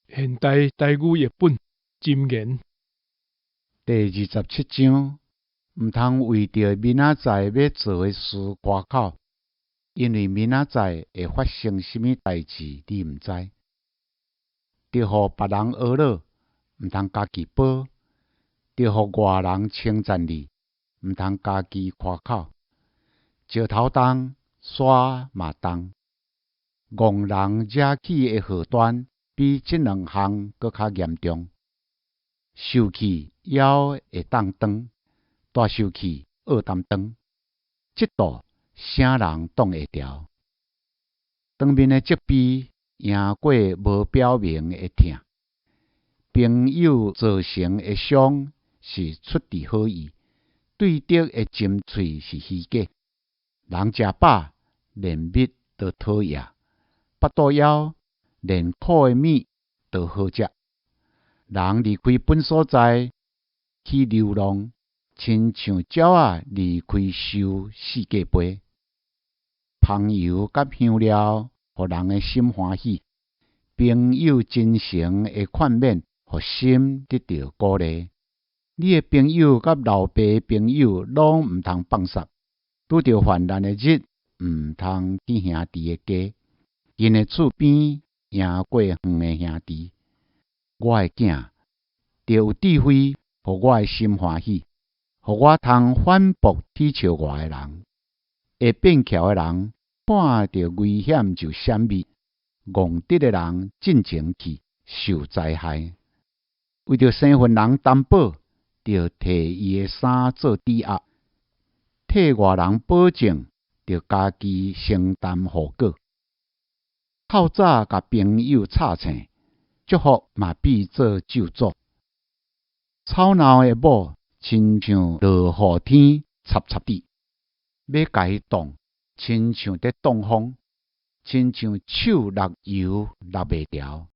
現代台語譯本箴言。第27章，毋通為著明仔載欲做的事誇口，因為明仔載會發生啥物代誌，你毋知。著予別人呵咾，毋通家己褒；著予外人稱讚你，毋通家己誇口。石頭重，沙嘛重，戇人惹起的禍端，比這兩項閣較嚴重。受氣枵會當長，大受氣僫擔當。嫉妒啥人擋會牢？當面的責備贏過無表明的疼。朋友造成的傷是出自好意，對敵的針喙是虛假。人食飽，連蜜都討厭；腹肚枵，連苦的物都好食。人離開本所在去流浪，親像鳥仔離開岫四界飛。香油佮香料，予人的心歡喜；朋友真誠的勸勉，予心得著鼓勵。你的朋友佮老爸的朋友攏毋通放捒。拄著患難的日，毋通去兄弟的家。近的厝邊贏過遠的兄弟。我的囝，著有智慧，予我的心歡喜，予我通反駁恥笑我的人。會變巧的人，看著危險就閃避；戇直的人進前去受災害。為著生份人擔保，著提伊的衫做抵押；替外人保證，著家己承擔後果。透早共朋友吵醒，祝福嘛變做咒詛。吵鬧的某，親像落雨天插插滴，欲共伊擋，親像佇擋風，親像手搦油搦袂牢。